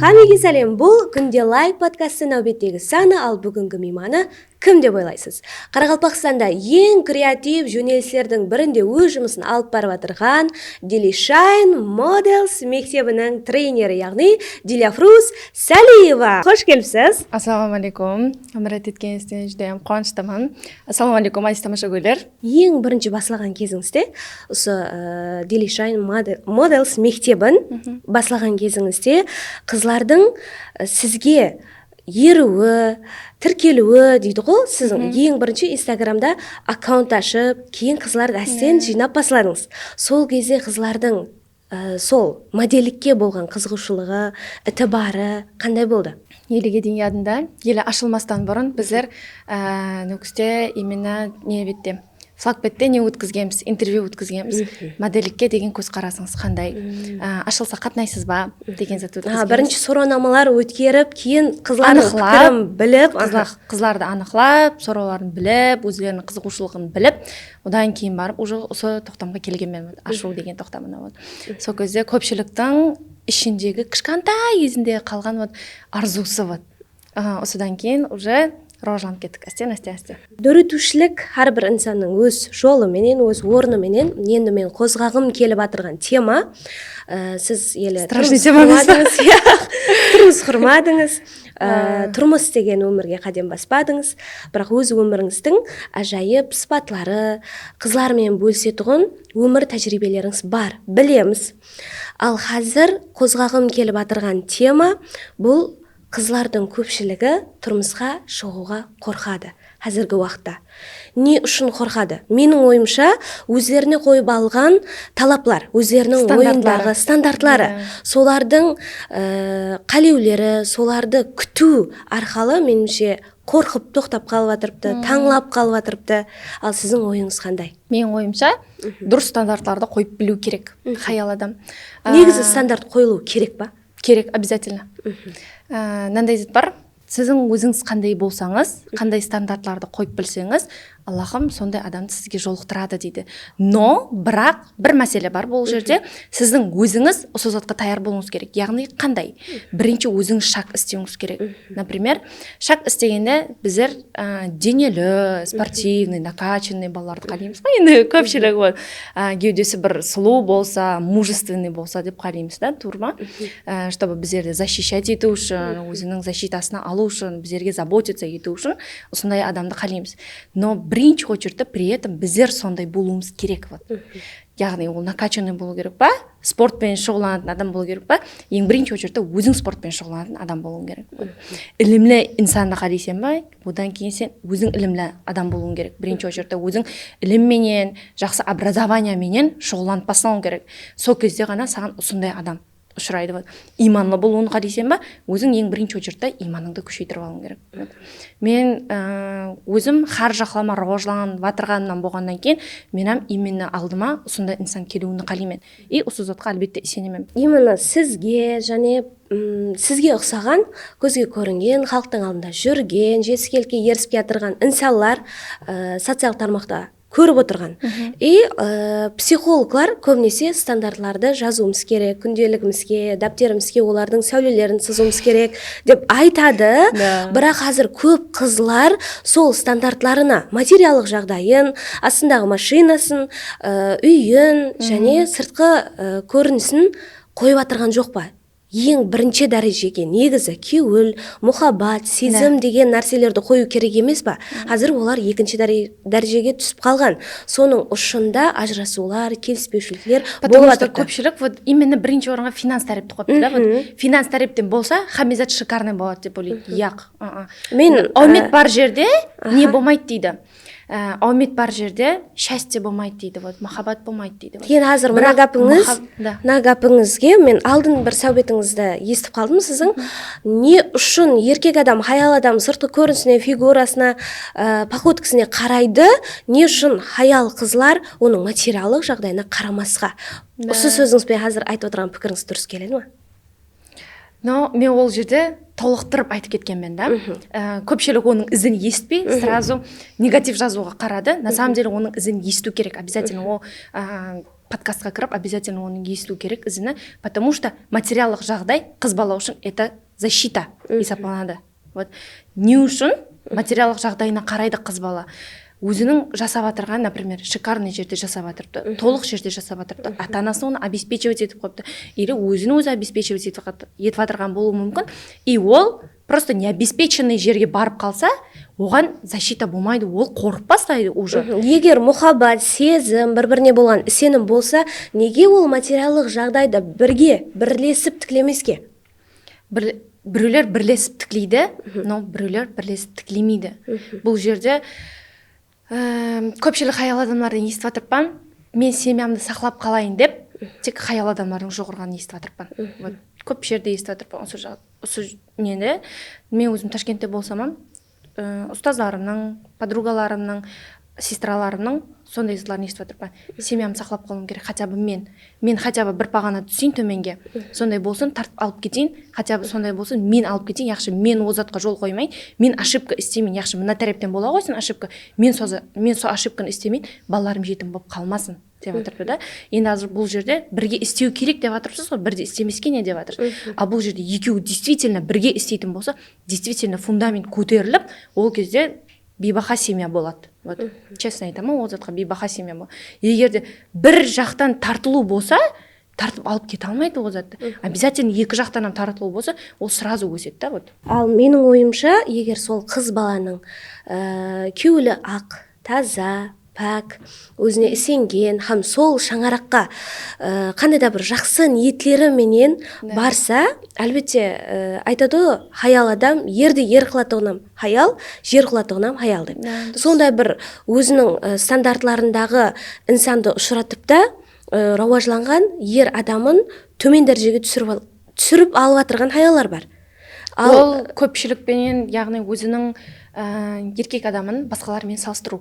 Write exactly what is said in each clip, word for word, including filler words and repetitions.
Hámmege sálem, bul Kúnde Like podkastı náwbettegi sanı, al búgingi miymanı kim dep oylaysız? Qaraqalpaqstanda eń kreativ jónelislerdiń birinde óz jumısın alıp barıp atırǵan Dilishine Models mektebiniń treneri, yaǵnıy Dilyafruz Sáliyeva. Xosh kelipsiz. Assalamu aleykum. Ámiret etkenińizden júdá quwanıshtaman. Assalamu aleykum, áziz tamashagóyler. Eń birinshi baslaǵan kezińizde, usı, ı, Dilishine Mode-, Models mektebin baslaǵan kezińizde qızlardıń, ı, sizge eriwi, tirkeliwi deydi ǵo, siziń eń birinshi Instagramda akkaunt ashıp, keyin qızlardı ásten jıynap basladıńız. Sol gezde qızlardıń, ı, sol modellikke bolǵan qızıǵıwshılıǵı, itibarı qanday boldı? Elege deyin yadımda, ele ashılmastan burın bizler, ı, Nókiste именно ne bette, Flagbettте ne ótkizgenbiz, intervyu ótkizgenbiz. Modellikke degen kózqarasıńız qanday? Aa, ashılsa qatnaysız ba? Degen zat ótkizgenbiz. Birinshi sorawnamalar ótkerip, keyin qızlardıń pikirin bilip, qızlar-, qızlardı anıqlap, sorawların bilip, ózleriniń qızıǵıwshılıǵın bilip, odan keyin barıp, уже usı toqtamǵa kelgenmen, вот, ashıw degen toqtamına, вот. Sol gezde kópshiliktiń ishindegi kishkantay gezinde qalǵan, вот, arzıwsı, вот. Aha, usıdan keyin уже rawajlanıp kettik, ásten, ásten, ásten. Dóretiwshilik hár bir insannıń óz jolı menen, óz ornı menen. Endi men qozǵaǵım kelip atırǵan tema, e, siz ele turmıs qurmadıńız, turmıs qurmadıńız, e, turmıs degen ómirge qádem baspadıńız. Biraq óz ómirińizdiń ájayıp sıpatları, qızlar menen bólisetuǵın ómir tájiriybelerińiz bar, bilemiz. Al házir qozǵaǵım kelip atırǵan tema bul Qızlardıń kópshiligi turmısqa shıǵıwǵa qorqadı házirgi waqıtta. Ne ushın qorqadı? Meniń oyımsha, ózlerine qoyıp alǵan talaplar, ózleriniń oyındaǵı standartları, solardıń, e, qálewleri, solardı kútiw arqalı, menimshe, qorqıp toqtap qalıp atırıptı, tańlap qalıp atırıptı. Al siziń oyıńız qanday? Meniń oyımsha, durıs standartlardı qoyıp biliw kerek hayal adam. Negizi standart qoyılıwı kerek pa? Kerek, обязательно. Á, mınanday zat bar. Siziń ózińiz qanday bolsańız, qanday standartlardı qoyıp bilseńiz, Allahım sonday adamdı sizge jolıqtıradı deydi. No, biraq bir másele bar bul jerde. Siziń ózińiz usı zatqa tayar bolıwıńız kerek. Yaǵnıy qanday? Birinshi ózińiz shak istewińiz kerek. Например, shak istegende bizler, á, deneli, спортивный, накачанный balalardı qáleymizǵo. Endi kópshilik ol, á, gewdesi bir sulıw bolsa, мужественный bolsa dep qáleymiz da, tuwrı ma? Á, чтобы bizlerdi защищать etiw ushın, óziniń защитасına alıw ushın, bizlerge заботиться etiw ushın usınday adamdı qáleymiz. Но birinshi очередьте при этом bizler sonday bolıwımız kerek, вот. Yaǵnıy ol накачанный bolıw kerek pa? Sport penen shuǵıllanatın adam bolıw kerek pa? Eń birinshi очередьте óziń sport penen shuǵıllanatın adam bolıwıń kerek. Ilimli insandı qáleysen ba? Odan keyin sen óziń ilimli adam bolıwıń kerek. Birinshi очередьте óziń ilim menen, jaqsı образование menen shuǵıllanıp baslawıń kerek. Sol gezde ǵana saǵan usınday adam ushıraydı. Вот. Iymanlı bolıwın qáleysen ba? Óziń eń birinshi очередьте iymanıńdı kúsheytirip alıwıń kerek. Вот. Men, ı, ózim hár jaqlama rawajlanıp atırǵanımnan bolǵannan keyin, men hám именно aldıma usınday insan keliwin qáleymen. И usı zatqa, álbette, isenemen. Именно sizge, jáne, ım, sizge uqsaǵan, kózge kóringen, xalıqtıń aldında júrgen, jetiskelikke erisip kiyatırǵan insanlar, ı, sociallıq tarmaqta kórip otırǵan. И, ı, psixologlar kóbinese standartlardı jazıwımız kerek, kúndeligimizge, dápterimizge olardıń sáwlelerin sızıwımız kerek dep aytadı. Biraq házir kóp qızlar sol standartlarına materiallıq jaǵdayın, astındaǵı mashinasın, ı, úyin, jáne sırtqı, ı, kórinisin qoyıp atırǵan joq pa? Eń birinshi dárejege negizi kewil, muhabbat, sezim degen nárselerdi qoyıw kerek emes pa? Házir olar ekinshi dáre-, dárejege túsip qalǵan. Sonıń ushın da ajırasıwlar, kelispewshilikler bolıp atırıptı. Потому что kópshilik, вот, именно birinshi orınǵa finans tárepti qoyıptı da. Вот, finans tárepten bolsa, hámme zat шикарный boladı dep oylaydı. Yaq. Men, áwmet bar jerde ne bolmaydı deydi. Á, áwmet bar jerde счастье bolmaydı deydi, вот, muhabbat bolmaydı deydi, вот. Keyin házir mına gápińiz, mına gápińizge men aldın bir sáwbetińizdi esitip qaldım siziń. Ne ushın erkek adam, hayal adam sırtqı kórinisine, figurasına, á, походкасine qaraydı, ne ushın hayal qızlar onıń materiallıq jaǵdayına qaramasqa? Usı sózińiz benen házir aytıp otırǵan pikirińiz durıs keledi ma? No, men ol jerde tolıqtırıp aytıp ketkenmen da. Á, kópshilik onıń izin esitpey, сразу negativ jazıwǵa qaradı. На самом деле, onıń izin esitiw kerek, обязательно. Ol, á, Podkastqa kirip, обязательно onı esitiw kerek, izini, потому что materiallıq jaǵday qız bala ushın это защита esaplanadı. Вот. Ne ushın materiallıq jaǵdayına qaraydı qız bala? Óziniń jasap atırǵan, например, шикарный jerde jasap atırıptı, tolıq jerde jasap atırıptı, ata-anası onı обеспечивать etip qoyıptı, или ózin ózi обеспечивать etip at-, etip atırǵan bolıwı múmkin. И ol просто необеспеченный jerge barıp qalsa, oǵan защита bolmaydı, ol qorqıp baslaydı уже. Eger muhabbat, sezim, bir-birine bolǵan isenim bolsa, nege ol materiallıq jaǵdaydı birge, birlesip tiklemeske? Bir, birewler birlesip tikleydi, но birewler birlesip tiklemeydi. Bul jerde, em, kópshilik hayal adamlardan esitip atırıppan, men semyamdı saqlap qalayın dep, tek hayal adamlardıń juwırǵanın esitip atırıppan. Вот. Kóp jerde esitip atırıppan usı ja-, usı neni. Men ózim Tashkentte bolsam, e, ustazlarımnıń, подругаlarımnıń, sestralarımnıń sonday zatların esitip atırıppan. Semyamdı saqlap qalıwım kerek, хотя бы men. Men хотя бы bir poǵana túseyin tómenge. Sonday bolsın, tartıp alıp keteyin, хотя бы sonday bolsın, men alıp keteyin, yaqshı, men ol zatqa jol qoymayın, men ошибка istemeyin, yaqshı, mına tárepten bola ǵoysın ошибка, men so za-, men so ошибканı istemeyin, balalarım jetim bolıp qalmasın, dep atırıptı da. Endi házir bul jerde birge islew kerek dep atırıpsız ǵoy, birde islemeske ne dep atırsız? A bul jerde ekewi действительно birge isleytin bolsa, действительно fundament kóterilip, ol kezde biybaha semya boladı. Вот. Честно aytaman, ol zatqa biybaha semya boladı. Eger de bir jaqtan tartılıw bolsa, tartıp alıp kete almaydı ol zattı. Обязательно eki jaqtan hám tartılıw bolsa, ol сразу ósedi da, вот. Al, meniń oyımsha, eger sol qız balanıń, e, kewli aq, taza, pák, ózine isengen hám sol shańaraqqa, e, qanday da bir jaqsı niyetleri menen barsa, álbette, e, aytadı ǵo, hayal adam, erdi er qılatuǵınam hayal, jer qılatuǵınam hayal dep. Sonday bir óziniń, e, standartlarındaǵı insandı ushıratıp ta, e, rawajlanǵan er adamın tómen dárejege túsirip al-, túsirip alıp atırǵan hayallar bar. Al, ol kópshilik penen, yaǵnıy óziniń, e, erkek adamın basqalar menen salıstırıw.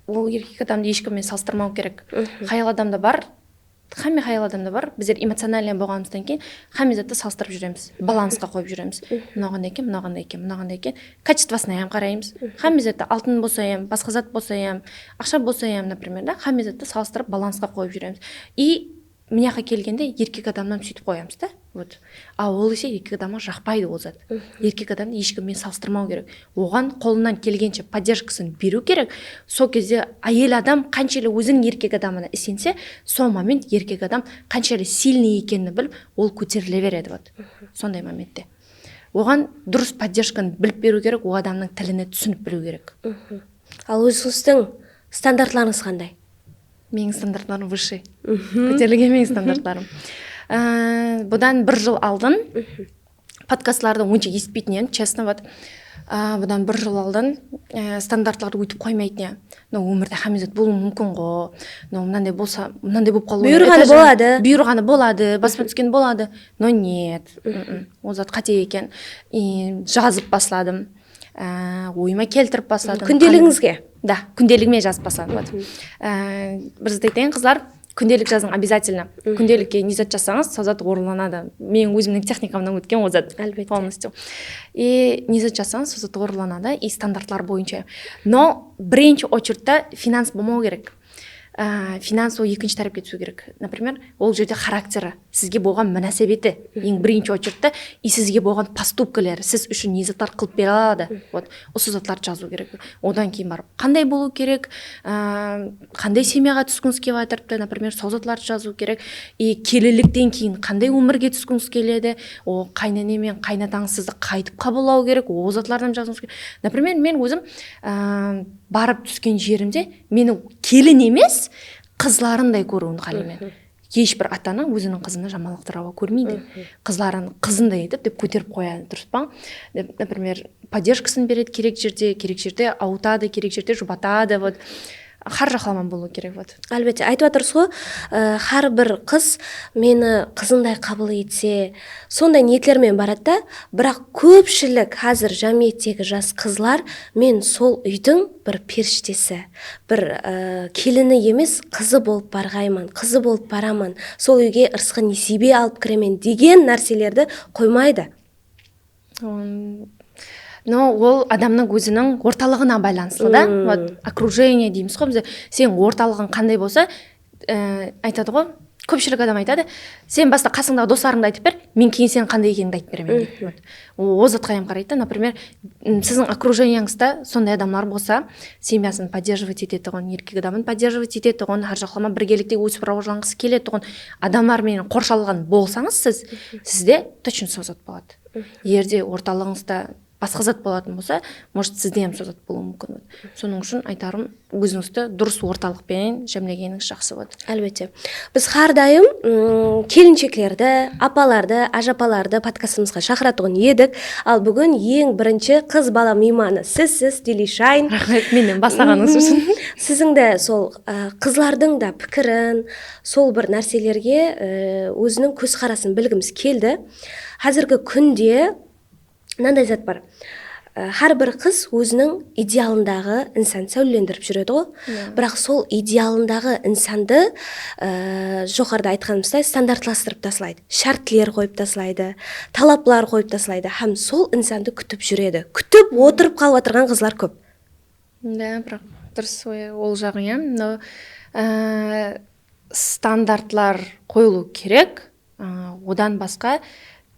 Ol erkek adamdı hesh kim menen salıstırmaw kerek. Hayal adamda bar, hámme hayal adamda bar. Bizler эмоциональный bolǵanımızdan keyin hámme zattı salıstırıp júremiz. Balansqa qoyıp júremiz. Mınaǵanday eken, mınaǵanday eken, mınaǵanday eken. Качествосына hám qaraymız. Hámme zattı altın bolsa hám, basqa zat bolsa hám, aqsha bolsa hám, например, da, hámme zattı salıstırıp balansqa qoyıp júremiz. И mına jaqqa kelgende erkek adamnan sóytip qoyamız da. Вот. A ol ise erkek adamǵa jaqpaydı ol zat. Erkek adamdı hesh kim menen salıstırmaw kerek. Oǵan qolınan kelgenshe поддержкаsın beriw kerek. Sol kezde áyel adam qanshelli óziniń erkek adamına isense, sol moment erkek adam qanshelli сильный ekenini bilip, ol kóterile beredi, вот. Sonday momentte. Oǵan durıs поддержкаnı bilip beriw kerek, ol adamnıń tiline túsinip biliw kerek. Al, ózińizdiń standartlarıńız qanday? Meniń standartlarım высший. Kóterilgen meniń standartlarım. Á, budan bir jıl aldın, podkastlardı onsha esitpeytin edim, честно, вот. Á, budan bir jıl aldın, á, standartlardı óytip qoymaytın edim. No, ómirde hámme zat bolıwı múmkin ǵo. No, mınanday bolsa, mınanday bolıp qalıwı múmkin. Buyırǵanı boladı. Buyırǵanı boladı, basıma túskeni boladı. No, нет. Ol zat qáte eken. И jazıp basladım. Á, oyıma keltirip basladım. Kúndeligińizge? Da, kúndeligime jazıp basladım. Вот. Á, bir zat aytayın, qızlar, kúndelik jazıń обязательно. Kúndelikke ne zat jazsańız, sol zat orınlanadı. Meniń ózimniń texnikamnan ótken ol zat. Álbette. Полностью. И ne zat jazsańız, sol zat orınlanadı. И standartlar boyınsha. No, birinshi очередьte finans bolmaw kerek. Á, finans ol ekinshi tárepke túsiw kerek. Например, ol jerde xarakteri, sizge bolǵan múnásibeti eń birinshi очередьte, и sizge bolǵan поступкалары, siz ushın ne zatlar qılıp bere aladı. Вот, usı zatlardı jazıw kerek. Odan keyin barıp, qanday bolıw kerek, á, qanday semyaǵa túskińiz kelip atırıptı, например, sol zatlardı jazıw kerek. И kelinlikten keyin qanday ómirge túskińiz keledi, o qaynene men qaynatańız sizdi qaytıp qabıllaw kerek, o zatlardan jazıńız kerek. Например, men ózim, á, barıp túsken jerimde meni kelin emes, qızlarınday kóriwin qáleymen. Hesh bir ata-ana óziniń qızına jamanlıqtı rawa kórmeydi. Qızların qızınday etip dep kóterip qoyadı, durıs pa? Dep, например, поддержкаsın beredi kerek jerde, kerek jerde awıtadı, kerek jerde jubatadı, вот. Hár jaqlaman bolıwı kerek, вот. Álbette, aytıp atırız ǵo, e, hár bir qız meni qızınday qabıl etse, sonday niyetler menen baradı da, biraq kópshilik házir jámiyettegi jas qızlar, men sol úydiń bir perishtesi, bir, e, kelini emes, qızı bolıp barǵayman, qızı bolıp baraman, sol úyge ırısqı nesiybe alıp kiremen degen nárselerdi qoymaydı. Ol, no, ol adamnıń óziniń ortalıǵına baylanıslı da. Вот, окружение deymiz ǵo bizde. Seniń ortalıǵıń qanday bolsa, Ee, aytadı ǵo, kópshilik adam aytadı, sen basta qasıńdaǵı doslarıńdı aytıp ber, men keyin seniń qanday ekenińdi aytıp beremen, deydi. Вот. O, o zatqa hám qaraydı da, например, m, siziń окружениеńızda sonday adamlar bolsa, semyasın поддерживать etetuǵın, erkek adamın поддерживать etetuǵın, hár jaqlama birgelikte ósip rawajlanǵısı keletuǵın adamlar menen qorshalǵan bolsańız siz, sizde точно sol zat boladı. Eger de ortalıǵıńızda basqa zat bolatın bolsa, может, sizde hám sol zat bolıwı múmkin. Sonıń ushın aytarım, ózińizdi durıs ortalıq penen jámlegenińiz jaqsı boladı. Álbette. Biz hár dayım, ım, kelinsheklerdi, apalardı, ájapalardı podkastımızǵa shaqıratuǵın edik. Al, búgin eń birinshi qız bala miymanı sizsiz, Dilishine. Raxmet, mennen baslaǵanıńız ushın. Siziń de sol, ı, qızlardıń da pikirin, sol bir nárselerge, ı, óziniń kózqarasın bilgimiz keldi. Házirgi kúnde mınanday zat bar. Á, hár bir qız óziniń idealındaǵı insandı sáwlelendirip júredi ǵo. Biraq sol idealındaǵı insandı, á, joqarıda aytqanımızday standartlastırıp taslaydı. Shártler qoyıp taslaydı, talaplar qoyıp taslaydı hám sol insandı kútip júredi. Kútip otırıp qalıp atırǵan qızlar kóp. Da, biraq durıs, ol jaǵı, ya, no, á, standartlar qoyılıw kerek. Aa, odan basqa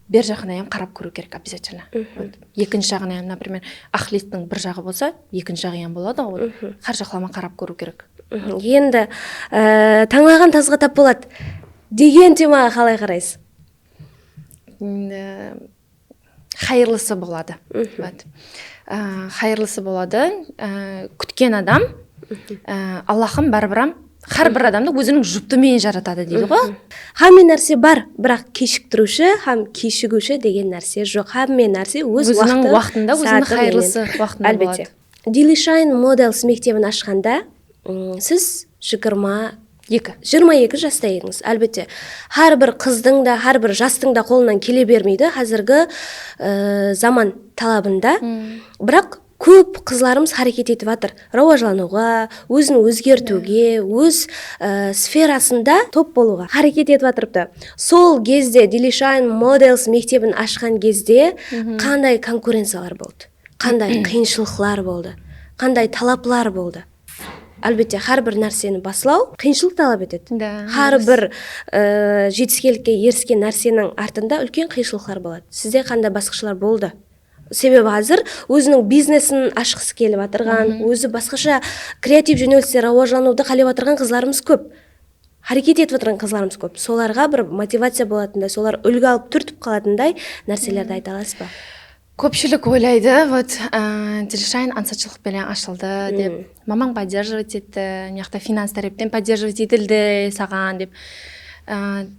ber jaǵına hám qarap kóriw kerek обязательно. Вот. Ekinshi jaǵına hám, например, aqlettiń bir jaǵı bolsa, ekinshi jaǵı hám boladı ǵoy. Hár jaqlama qarap kóriw kerek. Endi, e, tańlaǵan tazǵa tap boladı degen temaǵa qalay qaraysız? Endi, xayırlısı boladı. Вот. Aa, xayırlısı boladı. Aa, kútken adam, aa, Allahım báribir hám hár bir adamdı óziniń juptı menen jaratadı deydi ǵo. Hámme nárse bar, biraq keshiktiriwshi hám keshigiwshi degen nárse joq. Hámme nárse óz waqtı, waqtında, óziniń xayırlısı waqtında boladı. Álbette. Dilishine Models mektebin ashqanda, ım, siz jigirma eki. Jigirma eki jasta edińiz, álbette. Hár bir qızdıń da, hár bir jastıń da qolınan kele bermeydi házirgi, ı, zaman talabında. Biraq kóp qızlarımız háreket etip atır. Rawajlanıwǵa, ózin ózgertiwge, óz, ı, sferasında top bolıwǵa háreket etip atırıptı. Sol gezde Dilishine Models mektebin ashqan gezde qanday konkurenciyalar boldı? Qanday qıyınshılıqlar boldı? Qanday talaplar boldı? Álbette, hár bir nárseni baslaw qıyınshılıq talap etedi. Hár bir, e, jetiskenlikke erisken nárseniń artında úlken qıyınshılıqlar boladı. Sizde qanday basqıshlar boldı? Sebebi házir óziniń biznesin ashqısı kelip atırǵan, ózi basqasha kreativ jónelislerde rawajlanıwdı qálep atırǵan qızlarımız kóp. Háreket etip atırǵan qızlarımız kóp. Solarǵa bir motivaciya bolatınday, solar úlgi alıp túrtip qalatınday nárselerdi ayta alasız ba? Kópshilik oylaydı, вот, ı, Dilishine ańsatshılıq penen ashıldı dep. Mamań поддерживать etti, mıyaqta finans tárepten поддерживать etildi saǵan dep. I,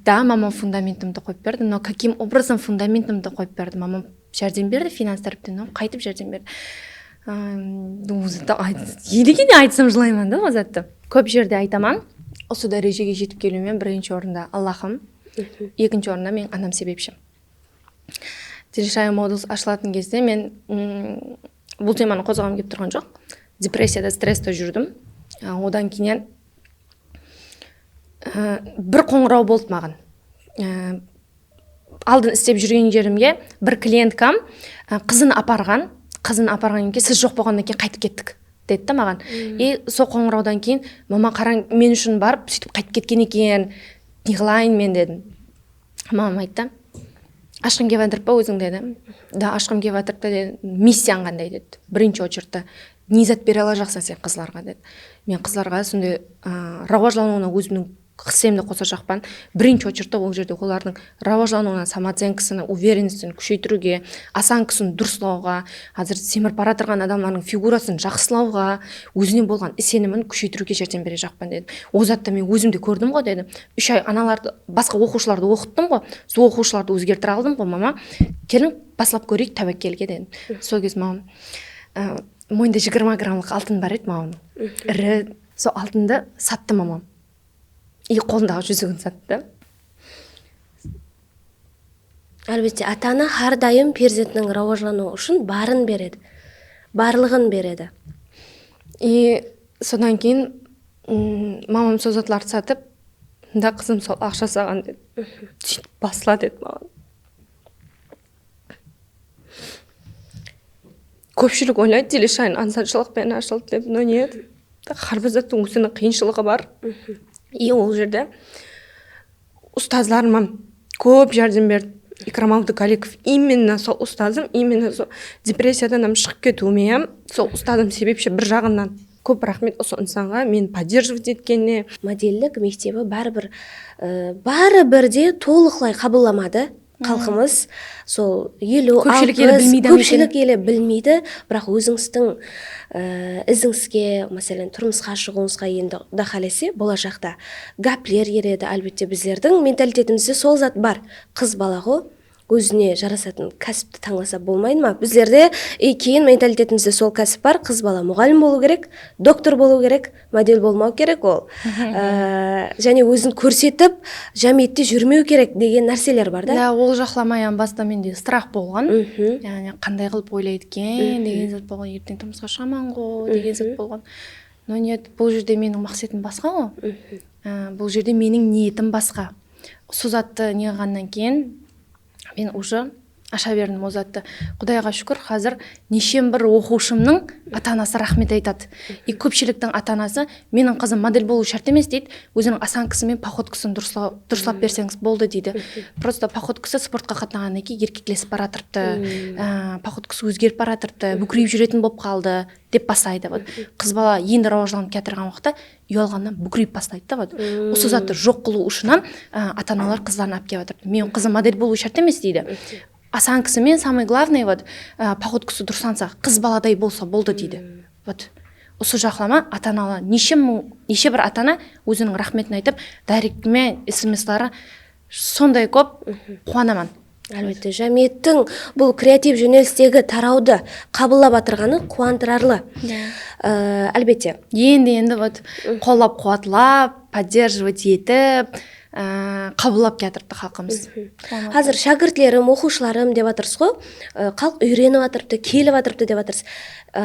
da, mamam fundamentimdi qoyıp berdi, но каким образом fundamentimdi qoyıp berdi? Mamam járdem berdi finans tárepten, но qaytıp járdem berdi? Am, ózi de ayt-, ele kene aytsam jılayman da ol zattı. Kóp jerde aytaman, usı dárejege jetip keliwime birinshi orında Allahım, ekinshi orında meniń anam sebepshi. Dilishine Models ashılatın gezde men, mm, bul temanı qozǵaǵım kelip turǵan joq. Depressiyada, stresste júrdim. A, odan keyin, a, bir qońıraw boldı maǵan. A, aldın islep júrgen jerimge bir klientkam, a, qızın aparǵan, qızın aparǵannan keyin, "Siz joq bolǵannan keyin qaytıp kettik", dedi da maǵan. I sol qońırawdan keyin, "Mama, qarań, men ushın barıp, sóytip qaytıp ketken eken, ne qılayın men?" dedim. Mamam ayttı, "Ashqıń kep atırıp pa óziń?" dedi. "Da, ashqım kep atırıptı", dedi. "Missiyań qanday?" dedi. "Birinshi ochertta ne zat bere alajaqsań sen qızlarǵa?" dedi. Men qızlarǵa sonday, a, rawajlanıwına ózimniń hissemdi qosajaqpan. Birinshi ochertta ol jerde olardıń rawajlanıwına, samoocenkasın, уверенностьin kúsheytiriwge, osankasın durıslawǵa, házir semirip baratırǵan adamlardıń figurasın jaqsılawǵa, ózine bolǵan isenimin kúsheytiriwge járdem berejaqpan, dedim. Ol zattı men ózim de kórdim ǵo, dedim. Úsh ay analardı, basqa oqıwshılardı oqıttım ǵo, sol oqıwshılardı ózgertire aldım ǵo, mama. Keliń, baslap kóreyik táwekkelge, dedim. Sol kez mamam, ı, moynında jigirma grammlıq altın bar edi mamamnıń. Iri, sol altındı sattı mamam. I qolındaǵı júzigin sattı. Álbette, ata-ana hár dayım perzentiniń rawajlanıwı ushın barın beredi. Barlıǵın beredi. I sodan keyin, mm, mamam sol zatlardı satıp, "Mında qızım sol aqsha saǵan", dedi. "Sóytip basla", dedi maǵan. Kópshilik oylaydı, Dilishine ańsatshılıq penen ashıldı dep, но нет. Hár bir zattıń óziniń qıyınshılıǵı bar. И ol jerde ustazlarım hám kóp járdem berdi. Ikram Abdukalikov, именно sol ustazım, именно sol depressiyadan hám shıǵıp ketiwime hám sol ustazım sebepshi bir jaǵınan. Kóp raxmet usı insanǵa meni поддерживать etkenine. Modellik mektebi báribir, e, báribir de tolıqlay qabıllamadı xalqımız. Sol eliw, alpıs, kópshilik ele bilmeydi hám eken. Kópshilik ele bilmeydi, biraq ózińizdiń, e, izińizge, máselen, turmısqa shıǵıwıńızǵa endi Quda qálese, bolajaqta gápler eredi. Álbette, bizlerdiń mentalitetimizde sol zat bar. Qız bala ǵo, ózine jarasatın kásipti tańlasa bolmaydı ma? Bizlerde, e, keyin mentalitetimizde sol kásip bar. Qız bala muǵallim bolıw kerek, doktor bolıw kerek, model bolmaw kerek ol. Á, jáne ózin kórsetip, jámiyette júrmew kerek degen nárseler bar da. Ya, ol jaqlama, yaǵnıy, basta mende strah bolǵan. Yaǵnıy, qanday qılıp oylaydı eken degen zat bolǵan, erteń turmısqa shıǵaman ǵo degen zat bolǵan. No, нет, bul jerde meniń maqsetim basqa ǵo. Á, bul jerde meniń niyetim basqa. Usı zattı ne qılǵannan keyin, men уже asha berdim ol zattı. Qudayǵa shúkir, házir neshen bir oqıwshımnıń ata-anası raxmet aytadı. И kópshiliktiń ata-anası, "Meniń qızım model bolıwı shárt emes", deydi. "Óziniń osankası menen poxodkasın durısla-, durıslap berseńiz boldı", deydi. Просто poxodkası sportqa qatnaǵannan keyin erkeklesip baratırıptı. Á, poxodkası ózgerip baratırıptı, búkireyip júretin bolıp qaldı, dep baslaydı. Вот. Qız bala endi rawajlanıp kiyatırǵan waqıtta uyalǵannan búkireyip baslaydı da, вот. Usı zattı joq qılıw ushın hám, á, ata-analar qızların alıp kelip atırıptı. "Meniń qızım model bolıwı shárt emes", deydi. Osankası menen, самое главное, вот, á, poxodkası durıslansa, qız baladay bolsa boldı, deydi. Вот. Usı jaqlama ata-analar, neshe mıń, neshe bir ata-ana óziniń raxmetin aytıp, direktime SMSları sonday kóp, quwanaman. Álbette, jámiyettiń bul kreativ jónelistegi tarawdı qabıllap atırǵanı quwantırarlı. Á, álbette. Endi-endi, вот, qollap-quwatlap, поддерживать etip, á, qabıllap kiyatırıptı xalqımız. Quwanaman. Házir shákirtlerim, oqıwshılarım dep atırsız ǵo, á, xalıq úyrenip atırıptı, kelip atırıptı dep atırsız. Á,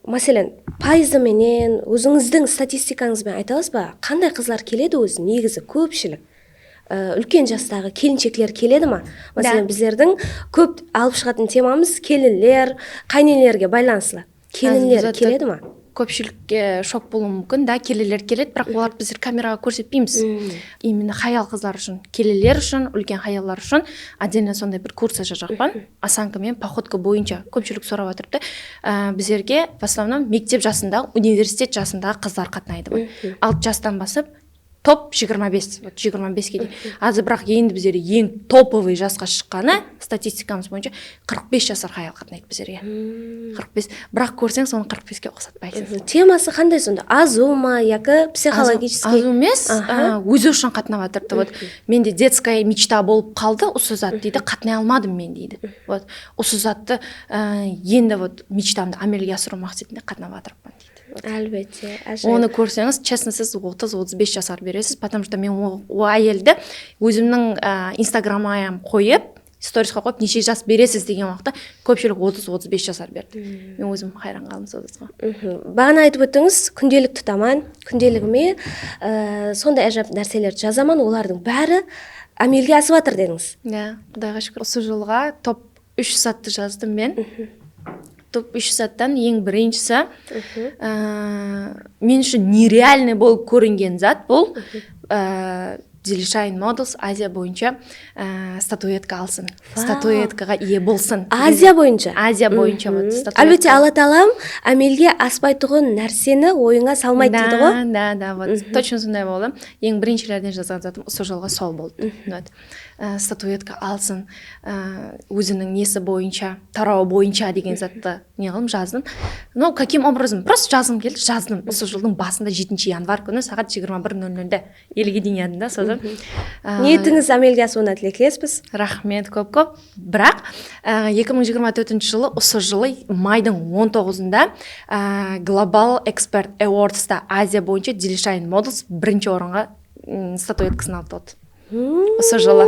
máselen, payızı menen, ózińizdiń statistikańız benen ayta alasız ba? Qanday qızlar keledi ózi, negizi, kópshilik? Á, úlken jastaǵı kelinshekler keledi ma? Máselen, bizlerdiń kóp alıp shıǵatın temamız kelinler, qáninelerge baylanıslı. Kelinler keledi ma? Kópshilikke shok bolıwı múmkin, da, kelinler keledi, biraq olardı bizler kameraǵa kórsetpeymiz. Именно hayal-qızlar ushın, kelinler ushın, úlken hayallar ushın отдельно sonday bir kurs ashajaqpan. Osanka menen poxodka boyınsha kópshilik sorap atırıptı. Á, bizlerge, в основном, mektep jasındaǵı, universitet jasındaǵı qızlar qatnaydı. Altı jastan basıp, top jigirma bes, вот, jigirma beske deyin. Házir, biraq endi bizlerde eń topovıy jasqa shıqqanı, statistikamız boyınsha, qırq bes jasar hayal qatnaydı bizlerge. Qırq bes. Biraq kórseńiz, onı qırq beske uqsatpaysız. Teması qanday sonda? Azıw ma, yaki psixologicheskiy? Azıw emes, á, ózi ushın qatnap atırıptı. Вот, mende детская мечта bolıp qaldı, usı zat, deydi, qatnay almadım men, deydi. Вот, usı zattı, á, endi, вот, mechtamdı ámelge asırıw maqsetinde qatnap atırıppan, deydi. Álbette, ájayıp. Onı kórseńiz, честно, siz otız, otız bes jasar beresiz, потому что men o, o áyeldi ózimniń, á, Instagramıma hám qoyıp, storiesqa qoyıp, neshe jas beresiz degen waqıtta kópshilik otız, otız bes jasar berdi. Men ózim hayran qaldım sol zatqa. Baǵana aytıp óttińiz, kúndelik tutaman, kúndeligime, á, sonday ájayıp nárselerdi jazaman, olardıń bári ámelge asıp atır dedińiz. Ya, Qudayǵa shúkir. Usı jılǵa top úsh zattı jazdım men. Top úsh zattan eń birinshisi, á, men ushın нереальный bolıp kóringen zat bul, á, Dilshine Models Aziya boyınsha, á, statuetka alsın. Statuetkaǵa iye bolsın. Aziya boyınsha? Aziya boyınsha, вот, statuetka. Álbette, Alla taalam ámelge aspaytuǵın nárseni oyıńa salmaydı deydi ǵo. Da, da, da, вот, точно sonday boldı. Eń birinshilerden jazǵan zatım usı jılǵa sol boldı. Вот. Á, statuetka alsın, á, óziniń nesi boyınsha, tarawı boyınsha degen zattı ne qıldım, jazdım. Ну, каким образом? Просто jazǵım keldi, jazdım. Usı jıldıń basında, jetinshi yanvar kúni, saat jigirma bir nol nolde. Elge deyin yadıńda, sozam. Á, niyetińiz ámelge asıwına tileklespez. Raxmet, kóp-kóp. Biraq, á, eki mıń jigirma tórtinshi jılı, usı jılı maydıń on toǵızında, á, Global Expert Awardsta Aziya boyınsha Dilshine Models birinshi orınǵa, ım, statuetkasın alıp otır. Usı jılı.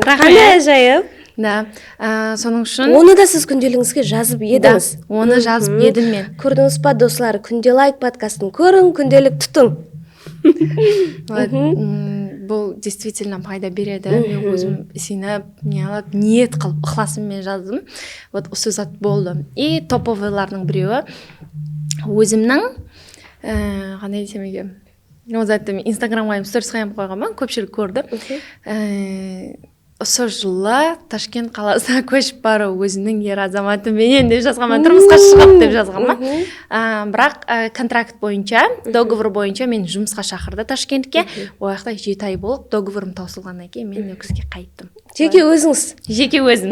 Raxmet. Qanday ájayıp. Da, á, sonıń ushın. Onı da siz kúndeligińizge jazıp edińiz. Da, onı jazıp edim men. Kórdińiz ba, doslar, Kúnde layk podkastın kóriń, kúndelik tutıń. Вот, ım, bul действительно payda beredi. Men ózim isinip, ne alıp, niyet qılıp, ıqlasım menen jazdım. Вот, usı zat boldı. И топовыйlardıń birewi ózimniń, e, qanday desem eken, Ol zattı men Instagramǵa hám storiesqa hám qoyǵanman, kópshilik kórdi. E, usı jılı Tashkent qalasına kóship barıw ózimniń er azamatım menen dep jazǵanman, turmısqa shıǵıp dep jazǵanman. A, biraq, a, kontrakt boyınsha, dogovor boyınsha meni jumısqa shaqırdı Tashkentke. Ol jaqta jeti ay bolıp, dogovorım tawsılǵannan keyin men Nókiske qayttım. Jeke ózińiz? Jeke ózim.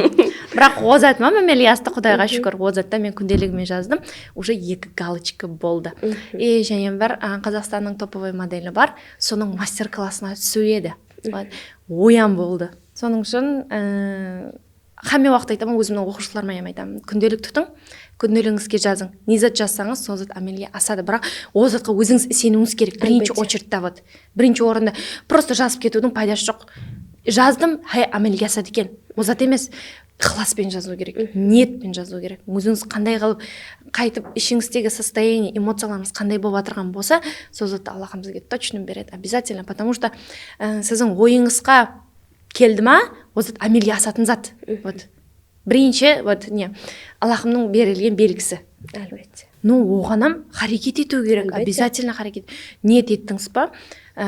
Biraq ol zatıma mámeli jastı, Qudayǵa shúkir, ol zatta men kúndeligime jazdım. Уже eki galochka boldı. E, jáne bir, a, Qazaqstannıń topovoy modeli bar. Sonıń master-klassına túsiw edi. Oyan boldı. Sonıń ushın, e, hámme waqıt aytaman, ózimniń oqıwshılarıma hám aytaman. Kúndelik tutıń, kúndeligińizge jazıń. Ne zat jazsańız, sol zat ámelge asadı. Biraq ol zatqa ózińiz iseniwińiz kerek. Birinshi ocherdta, вот. Birinshi orında prosto jazıp ketiwdiń paydası joq. Jazdım, háy, ámelge asadı eken. Ol zat emes. Íqlaspen jazıw kerek, niyetpen jazıw kerek. Ózińiz qanday qılıp, qaytıp, ishińizdegi состояние, emociyalarıńız qanday bolıp atırǵan bolsa, sol zattı Allaxım sizge точно beredi, обязательно, потому что, e, siziń oyıńızǵa keldi ma, ol zat ámelge asatın zat. Вот. Birinshi, вот, ne, Allaxımnıń berilgen belgisi. Álbette. Ну, oǵanam háreket etiw kerek, обязательно háreket. Niyet ettińiz ba? E,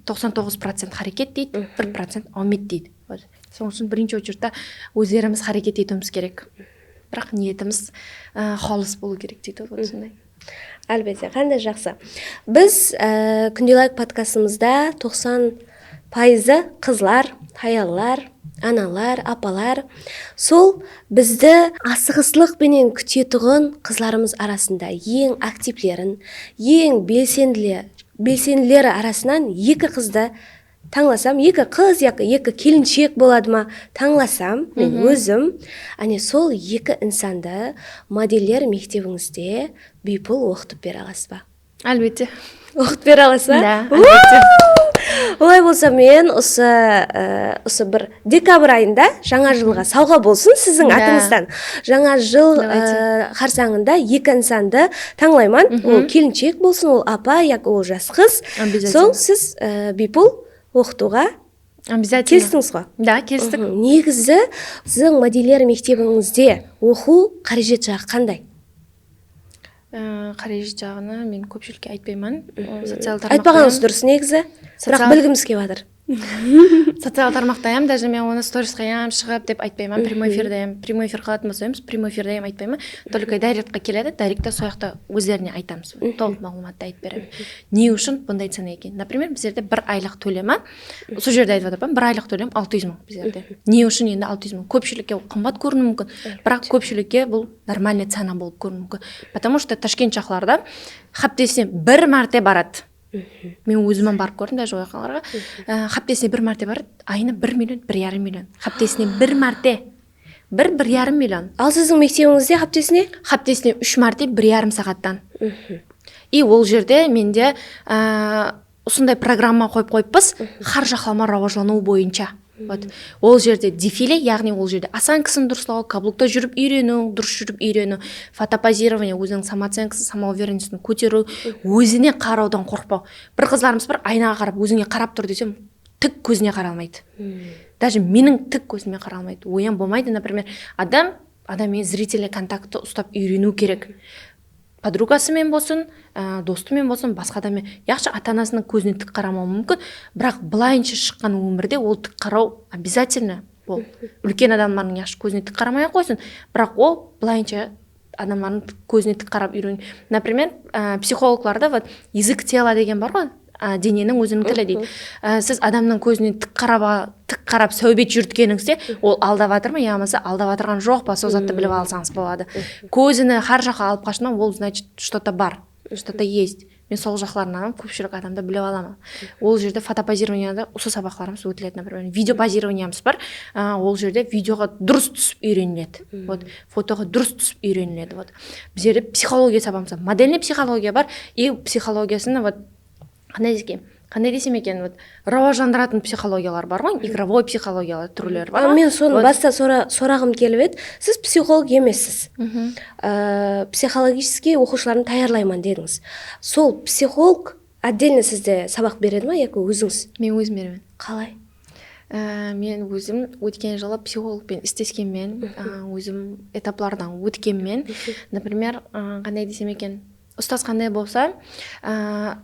toqsan toǵız procent háreket deydi, bir procent áwmet deydi. Вот. Sonıń ushın birinshi ocherdta ózlerimiz háreket etiwimiz kerek. Biraq niyetimiz, e, xalis bolıw kerek deydi, вот, sonday. Álbette, qanday jaqsı. Biz, e, kúndelik podkastımızda toqsan payızı qızlar, hayallar, analar, apalar. Sol bizdi asıǵıslıq penen kútetuǵın qızlarımız arasında eń aktivlerin, eń belsendiler, belsendileri arasınan eki qızdı tańlasam, eki qız yaki eki kelinshek boladı ma, tańlasam, men ózim, áne, sol eki insandı modeller mektebińizde biypul oqıtıp bere alasız ba? Álbette. Oqıtıp bere alasız ba? Da, álbette. Olay bolsa, men usı, e, usı bir dekabr ayında, jańa jılǵa sawǵa bolsın siziń atıńızdan. Jańa jıl, e, qarsańında eki insandı tańlayman. Ol kelinshek bolsın, ol apa yaki ol jas qız. Обязательно. Soń siz, e, biypul oqıtıwǵa Обязательно. Kelistińiz ǵo? Da, kelistik. Negizi siziń modeller mektebińizde oqıw qárejet jaǵı qanday? Ee, qárejet jaǵına men kópshilikke aytpayman. Aytpaǵanıńız durıs negizi. Biraq bilgimiz kep atır. Social tarmaqta hám, даже men onı storiesqa hám shıǵıp dep aytpayman, прямой эфирде hám, прямой эфир qılatuǵın bolsa hám, прямой эфирде hám aytpayman. Только директке keledi, директте sol jaqta ózlerine aytamız. Tolıq maǵlıwmattı aytıp beremiz. Ne ushın bunday cena eken? Например, bizlerde bir aylıq tólemi, usı jerde aytıp atırman, bir aylıq tólem altı júz mıń bizlerde. Ne ushın endi altı júz mıń? Kópshilikke ol qımbat kóriniwi múmkin, biraq kópshilikke bul нормальный cena bolıp kóriniwi múmkin. Потому что Tashkent jaqlarda háptesine bir márte baradı. Men ózim hám barıp kórdim, даже oyaqalarǵa. Á, háptesine bir márte baradı, ayına bir million, bir yarım million. Háptesine bir márte. Bir, bir yarım million. Al siziń mektebińizde háptesine? Háptesine úsh márte bir yarım saattan. I ol jerde mende, á, usınday programma qoyıp qoyıppız, hár jaqlama rawajlanıw boyınsha. Вот. Ol jerde defile, yaǵnıy ol jerde osankasın durıslaw, kablukta júrip úyreniw, durıs júrip úyreniw, fotopozирование, óziniń samoocenkasın, самоуверенностьtin kóteriw, ózine qarawdan qorqpaw. Bir qızlarımız bar, aynaǵa qarap, ózińe qarap tur desem, tik kózine qara almaydı. Даже meniń tik kózime qara almaydı. Oyan bolmaydı, например, adam, adam menen зрительный kontakttı ustap úyreniw kerek. Podrugası menen bolsın, á, dostı menen bolsın, basqa adam menen. Yaqshı, ata-anasınıń kózine tik qaramawı múmkin, biraq bılayınsha shıqqan ómirde ol tik qaraw обязательно. Ol úlken adamlardıń yaqshı kózine tik qaramay-aq qoysın, biraq ol bılayınsha adamlardıń tik, kózine tik qarap úyren. Например, á, psixologlarda вот язык тела degen bar ǵoy, á, deneniń óziniń tili deydi. Á, siz adamnıń kózine tik qarap, a, tik qarap sáwbet júritkenińizde, ol aldap atır ma yamasa aldap atırǵan joq pa, sol zattı bilip alsańız boladı. Kózini hár jaqqa alıp qashtan, ol, значит, что-то bar, что-то есть. Men sol jaqlarınan hám kópshilik adamdı bilip alaman. Ol jerde fotopozirovaniyada usı sabaqlarımız ótiledi, например, videopozirovaniyamız bar. Á, ol jerde videoǵa durıs túsip úyreniledi. Вот, fotoǵa durıs túsip úyreniledi. Вот. Bizlerde psixologiya sabaǵımız bar. Modelniy psixologiya bar. I psixologiyasını, вот, qanday desem, qanday desem eken, вот, rawajlandıratın psixologiyalar bar ǵoy, игровой psixologiyalar túrleri bar. Men sonı basta sora-, soraǵım kelip edi. Siz psixolog emessiz. Á, психологический oqıwshılardı tayarlayman dedińiz. Sol psixolog отдельно sizde sabaq beredi ma yaki ózińiz? Men ózim beremen. Qalay? Á, men ózim ótken jılı psixologpen isleskenmen, á, ózim etaplardan ótkemmen. Например, á, qanday desem eken, ustaz qanday bolsa, a,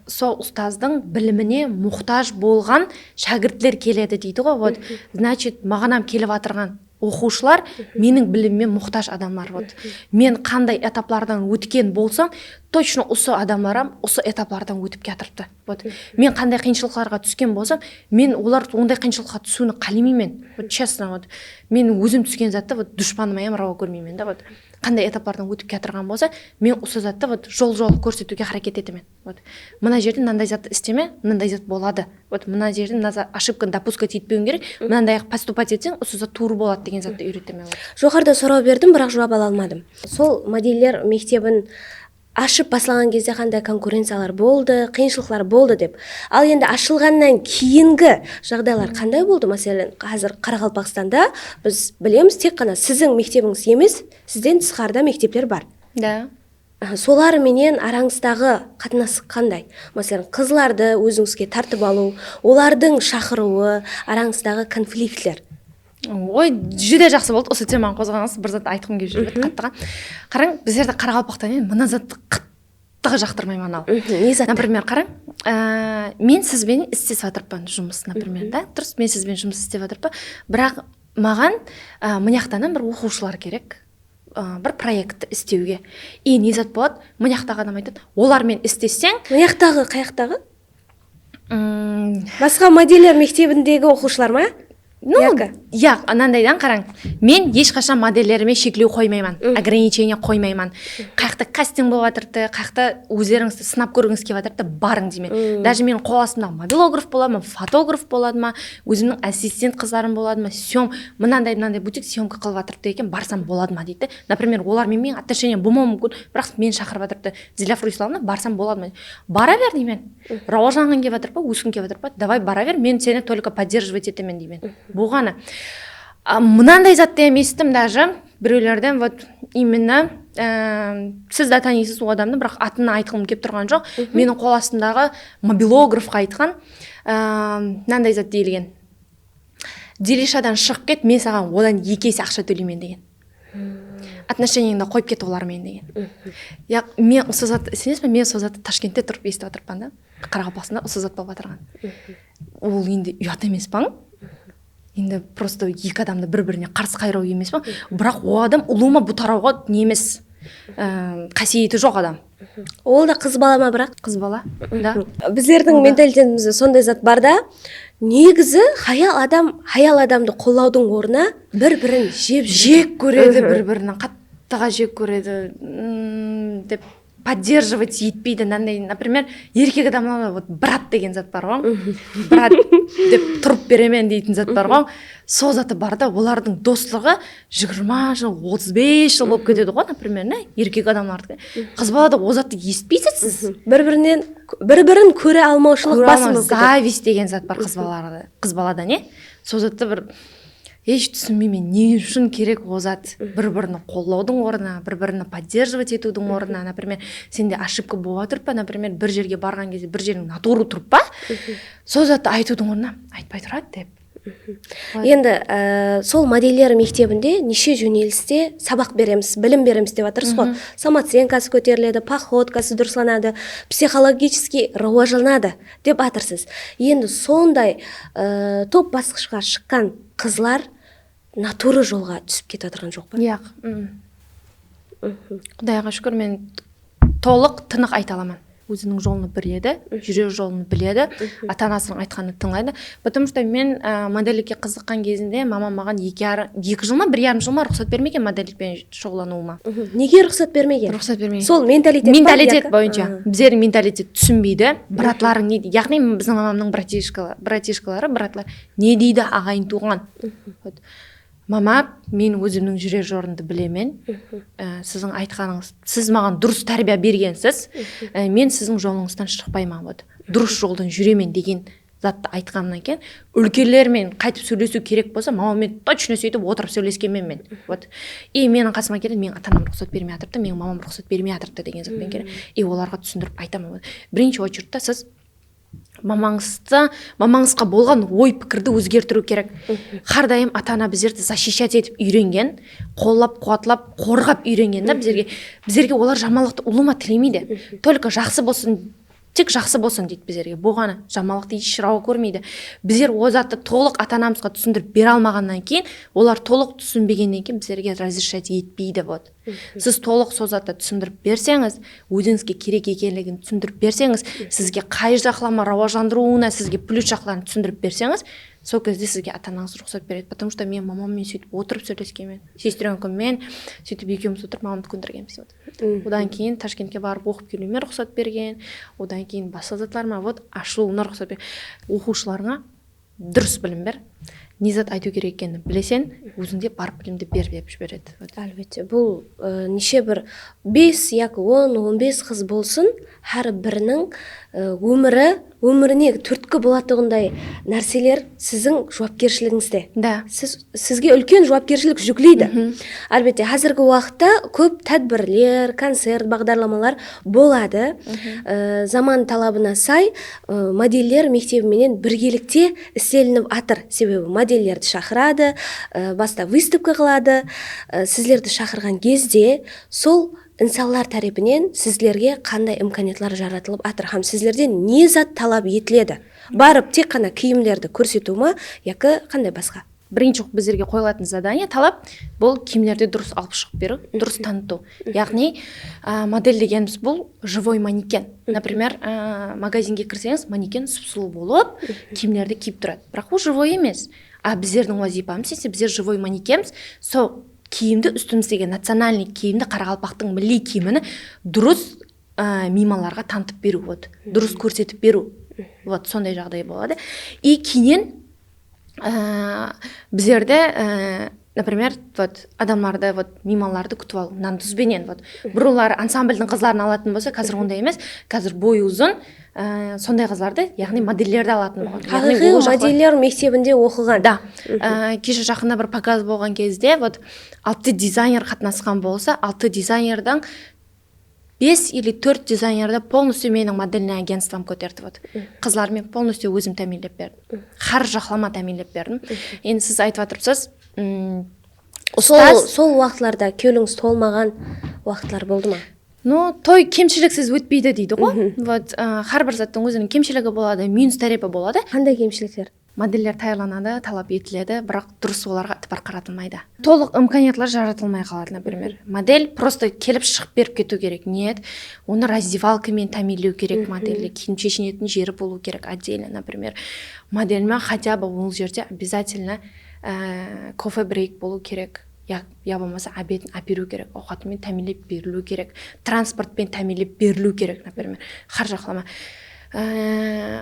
sol ustazdıń bilimine muxtaj bolǵan shákirtler keledi deydi ǵoy. Вот, значит, maǵan hám kelip atırǵan oqıwshılar meniń bilimime muxtaj adamlar. Вот, men qanday etaplardan ótken bolsam, точно usı adamlar hám usı etaplardan ótip kiyatırıptı. Вот, men qanday qıyınshılıqlarǵa túsken bolsam, men olar onday qıyınshılıqqa túsiwin qálemeymen. Вот, честно, вот, men ózim túsken zattı, вот, dushpanıma hám rawa kórmeymen da. Вот, qanday etaplardan ótip kiyatırǵan bolsa, men usı zattı, вот, jol-jol kórsetiwge háreket etemen. Вот, mına jerde mınanday zattı isteme, mınanday zat boladı. Вот, mına jerde mına za-, ошибканы допускать etpewiń kerek, mınanday postupать etseń, usı zat tuwrı boladı degen zattı úyretemen. Вот. Joqarıda soraw berdim, biraq juwap ala almadım. Sol modeller mektebin ashıp baslaǵan gezde qanday konkurenciyalar boldı, qıyınshılıqlar boldı dep. Al endi ashılǵannan keyingi jaǵdaylar qanday boldı? Máselen, házir Qaraqalpaqstanda biz bilemiz, tek ǵana siziń mektebińiz emes, sizden tısqarıda mektepler bar. Да. Aha, solar menen arańızdaǵı qatnasıq qanday? Máselen, qızlardı ózińizge tartıp alıw, olardıń shaqırıwı, arańızdaǵı konfliktler. Oy, júdá jaqsı boldı, usı temanı qozǵaǵanıńız, bir zat aytqım kelip júr edi, qattıǵa. Qarań, bizlerde qaraqalpaqta men mına zattı qattıǵa jaqtırmayman al. Ne zattı? Например, qarań, á, men siz benen islesip atırıppan jumıs, например, da, durıs, men siz benen jumıs islep atırıppan, biraq maǵan, á, mına jaqtan bir oqıwshılar kerek. Á, bir proektti islewge. I ne zat boladı? Mına jaqtaǵı adam aytadı, olar menen islesseń. Mına jaqtaǵı, qayaqtaǵı? Basqa modeller mektebindegi oqıwshılar ma? Ну, yaq, anandaydan qarań. Men hesh qashan modellerime sheklew qoymayman, ограничение qoymayman. Qayaqta kasting bolıp atırıptı, qayaqta ózlerińizdi sınap kórgińiz kelip atırıptı, barıń deymen. Даже meniń qol astımdaǵı mobilograf boladı ma, fotograf boladı ma, ózimniń assistent qızlarım boladı ma, syom-, mınanday, mınanday butik syomka qılıp atırıptı eken, barsam boladı ma deydi de. Например, olar menen, meniń отношениям bolmawı múmkin, biraq meni shaqırıp atırıptı. Zilyafa Ruslavna, barsam boladı ma? Bara ber deymen. Rawajlanǵıń kelip atır pa, óskiń kelip atır pa? Давай, bara ber, men seni только поддерживать etemen deymen. Bolǵanı. A, mınanday zattı hám esittim даже birewlerden, вот, именно, e, siz de tanıysız o adamdı, biraq atın aytqım kelip turǵan joq. Meniń qol astımdaǵı mobilografqa aytqan, e, mınanday zat deyilgen. Dilishadan shıǵıp ket, men saǵan odan eki ese aqsha tóleymen degen. Отношениеңdi qoyıp ket olar menen degen. Yaq, men usı zattı, isenesizbe, men usı zattı Tashkentte turıp esitip atırıppan da. Qaraqalpaqstanda usı zat bolıp atırǵan. Ol endi uyat emes pa? Endi просто eki adamdı bir-birine qarsı qayraw emes pa? Biraq o adam ulıwma bu tarawǵa ne emes, e, qásiyeti joq adam. Ol da qız bala ma biraq? Qız bala, da. Bizlerdiń mentalitetimizde sonday zat bar da, negizi hayal adam hayal adamdı qollawdıń ornına bir-birin jep jep kóredi, bir-birinin qattıǵa jep kóredi, mm, dep поддерживать etpeydi. Mınanday, например, erkek adamlarda вот брат degen zat bar ǵoy. Брат dep turıp beremen deytin zat bar ǵoy. Sol zatı bar da, olardıń doslıǵı jigirma jıl, otız bes jıl bolıp ketedi ǵoy, например, ne, erkek adamlardiki. Qız balada o zattı esitpeysiz siz. Bir-birinen, bir-birin kóre almawshılıq basım bolıp ketedi. Зависть degen zat bar qız balada, qız balada, ne? Sol zattı bir hesh túsinbeymen, ne ushın kerek o zat? Bir-birini qollawdıń ornına, bir-birini поддерживать etiwdiń ornına, например, sende ошибка bolıp atırıp pa, например, bir jerge barǵan gezde bir jeriń naturı turıp pa? Sol zattı aytıwdıń ornına, aytpay turadı dep. Endi, e, sol modeller mektebinde neshe jóneliste sabaq beremiz, bilim beremiz dep atırsız ǵoy. Самооценкасы kóteriledi, походкасы durıslanadı, психологический rawajlanadı dep atırsız. Endi sonday, e, top basqıshqa shıqqan qızlar naturı jolǵa túsip ketip atırǵan joq pa? Yaq. Qudayǵa shúkir, men tolıq tınıq ayta alaman. Óziniń jolın biledi, júrer jolın biledi, ata-anasınıń aytqanın tıńlaydı. Потому что men, á, modellikke qızıqqan gezinde mamam maǵan eki yarım, eki jıl ma, bir yarım jıl ma ruxsat bermegen modellik penen shuǵıllanıwıma. Nege ruxsat bermegen? Ruxsat bermegen. Sol mentalitet pa, mentalitet boyınsha. Bizlerdiń mentalitet túsinbeydi. Bratlarıń ne, yaǵnıy biziń mamamnıń bratishkaları, bratishkaları, bratlar ne deydi, aǵayin tuwǵan? Вот. Mama, men ózimniń júrer jorımdı bilemen. Á, siziń aytqanıńız, siz maǵan durıs tárbiya bergensiz. Á, men siziń jolıńızdan shıqpayman, вот. Durıs joldan júremen degen zattı aytqanınan keyin, úlkenler menen qaytıp sóylesiw kerek bolsa, mama, men точно sóytip otırıp sóyleskenmen men. Вот. И meniń qasıma keledi, meniń ata-anam ruxsat bermey atırıptı, meniń mamam ruxsat bermey atırıptı degen zat penen keledi. И olarǵa túsindirip aytaman. Вот. Birinshi очередьte siz Mamańızdı, mamańızǵa bolǵan oy-pikirdi ózgertiriw kerek. Hár dayım ata-ana bizlerdi защищать etip úyrengen, qollap-quwatlap, qorǵap úyrengen da bizlerge. Bizlerge olar jamanlıqtı ulıwma tilemeydi. Только jaqsı bolsın, tek jaqsı bolsın deydi bizlerge. Bolǵanı, jamanlıqtı hesh rawa kórmeydi. Bizler o zattı tolıq ata-anamızǵa túsindirip bere almaǵannan keyin, olar tolıq túsinbegennen keyin bizlerge разрешать etpeydi, вот. Siz tolıq sol zattı túsindirip berseńiz, ózińizge kerek ekenligin túsindirip berseńiz, sizge qay jaqlama rawajlandırıwına sizge plyus jaqların túsindirip berseńiz, sol kezde sizge ata-anańız ruxsat beredi. Потому что men mamam menen sóytip otırıp sóyleskenmen. Сестрёнкам men sóytip ekewimiz otırıp mamamdı kóndirgenbiz. Odan keyin Tashkentke barıp oqıp keliwime ruxsat bergen. Odan keyin basqa zatlarıma, вот, ashılıwına ruxsat bergen. Oqıwshılarıńa durıs bilim ber. Ne zat aytıw kerek ekenin bileseń, ózińde bar bilimdi ber dep jiberedi. Вот. Álbette, bul, e, neshe bir bes yaki on, on bes qız bolsın, hár biriniń, e, ómiri, ómirine túrtki bolatuǵınday nárseler siziń juwapkershiligińizde. Да. Siz, sizge úlken juwapkershilik júkleydi. Álbette, házirgi waqıtta kóp tádbirler, koncert, baǵdarlamalar boladı. E, zaman talabına say, e, modeller mektebi menen birgelikte islenilip atır. Sebebi modellerdi shaqıradı, e, basta выставka qıladı. E, sizlerdi shaqırǵan gezde sol insanlar tárepinen sizlerge qanday imkaniyatlar jaratılıp atır hám sizlerden ne zat talap etiledi? Barıp tek ǵana kiyimlerdi kórsetiw ma, yaki qanday basqa? Birinshi bizlerge qoyılatın zadaniya, talap, bul kiyimlerdi durıs alıp shıǵıp beriw, durıs tanıtıw. Yaǵnıy, a, model degenimiz bul живой манекен. Например, a, magazinge kirseńiz, манекен sıp-sulıw bolıp, kiyimlerdi kiyip turadı. Biraq ol живой emes. A, bizlerdiń wazıypamız ise, bizler живой манекенбиз, sol kiyimdi, ústimizdegi национальный kiyimdi, qaraqalpaqtıń milliy kiyimini durıs, a, miymanlarǵa tanıtıp beriw, вот, durıs kórsetip beriw. Вот, sonday jaǵday boladı. И keyin, a, bizlerde, a, например, вот, adamlardı, вот, miymanlardı kútip alıw, nan duz benen, вот. Burınları ansambldiń qızların alatın bolsa, házir onday emes, házir boyı uzın, a, sonday qızlardı, yaǵnıy modellerdi alatın bolǵan. Yaǵnıy haqiqiy modeller mektebinde oqıǵan. Да. A, keshe jaqında bir pokaz bolǵan gezde, вот, altı dizayner qatnasqan bolsa, altı dizaynerdiń bes или tórt dizaynerdi полностью meniń modelnıy agentstvom kóterdi, вот. Qızlar men полностью ózim támiyinlep berdim. Hár jaqlama támiyinlep berdim. Endi siz aytıp atırsız, mm, sol, ustaz, sol waqıtlarda kewlińiz tolmaǵan waqıtlar boldı ma? Ну, toy kemshiliksiz ótpeydi deydi ǵo. Вот, a, hár bir zattıń óziniń kemshiligi boladı, minus tárepi boladı. Qanday kemshilikler? Modeller tayarlanadı, talap etiledi, biraq durıs olarǵa itibar qaratılmaydı. Tolıq imkaniyatlar jaratılmay qaladı, например. Model просто kelip shıǵıp berip ketiw kerek. Нет, onı раздевалка menen támiyinlew kerek modeldi, kiyim sheshinetin jeri bolıw kerek отдельно, например. Modelmen хотя бы ol jerde обязательно, e, кофе-брейк bolıw kerek. Ya, ya bolmasa обедin áperiw kerek, awqatı menen támiyinlep beriliw kerek, transport penen támiyinlep beriliw kerek, например. Hár jaqlama. E,